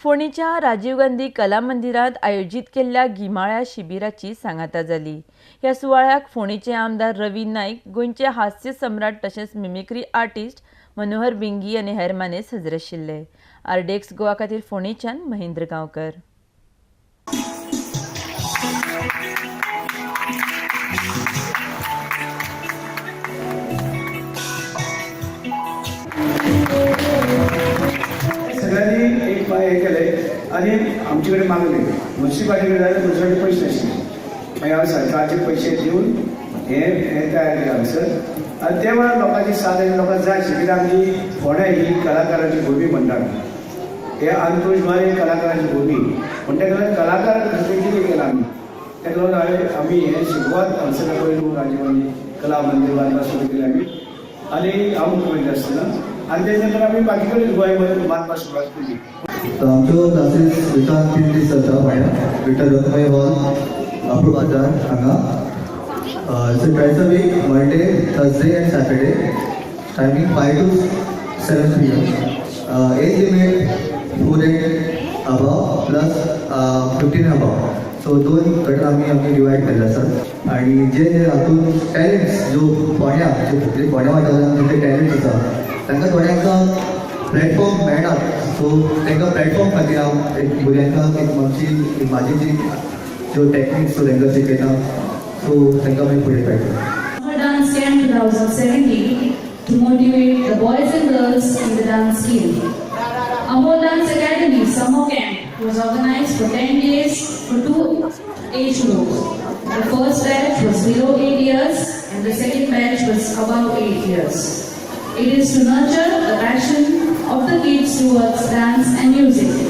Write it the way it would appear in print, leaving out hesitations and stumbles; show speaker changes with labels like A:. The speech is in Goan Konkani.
A: फोंडेच्या राजीव गांधी कला मंदिरांत आयोजीत केल्ल्या गिमाळ्या शिबिराची सांगाता जाली. ह्या सुवाळ्याक फोंडेचे आमदार रवी नायक, गोंयचे हास्य सम्राट तशेंच मिमिक्री आर्टिस्ट मनोहर बिंगी आनी हेर मानेस्त हजर आशिल्ले. आरडीएक्स गोवा खातीर फोंडेच्यान महेंद्र गांवकर.
B: सगळ्यांनी एक हे केलें आनी आमचे कडेन मागलें. मुन्सिपालिटी कडेन जाल्यार मुन्सिपालिटी पयशे नाशिल्ले. मागीर हांवें सरकारचे पयशे दिवन हें हें तयार केलें हांगसर. आनी त्या वेळार लोकांची साथ आनी लोकांक जाय आशिल्ली, कित्याक आमची फोंडें ही कलाकारांची भूमी म्हणटात. हे अंत्रुज म्हळ्यार एक कलाकारांची भूमी म्हण ताका लागून कलाकार खातीर कितें केलां आमी, ताका लागून हांवें आमी हें सुरवात हांगसर पयलू राजीव गांधी कला मंदीर बांदपाक सुरू केलें आमी आनी हांव मुख्यमंत्री आसतना. आनी तेच्या नंतर आमी बाकी कडेन गोंयभर बांदपाक सुरवात केली.
C: तर आमच्यो क्लासीस विकान 3 दीस चलता फोंड्या विठ्ठल रखुमाई हॉल, अप्रू बाजार हांगा. So twice a week, Monday, Thursday and Saturday, timing 5 to 7 p.m. Age limit 4 8 above plus 15 above. So दोन गटात आमी आमी डिवायड केल्ले आसात. आनी जे जे हातूंत टॅलंट्स ज्यो फोंड्या जे फोंड्या वाठारांत जे टॅलंट्स आसा, तांकां थोड्यांक प्लॅटफॉर्म मेळनात. सो तांकां प्लॅटफॉर्म खातीर हांव एक भुरग्यांक एक आमची एक म्हाजी जी ज्यो टॅक्निक्स तांकां शिकयता, सो तांकां मागीर फुडें काडटा.
D: Summer Dance Camp 2017 to motivate the boys and girls in the dance skill. Amol Dance Academy Summer Camp was organized for 10 days for two age groups. The first batch was below 8 years and the second batch was above 8 years. It is to nurture the passion of the kids towards dance and music.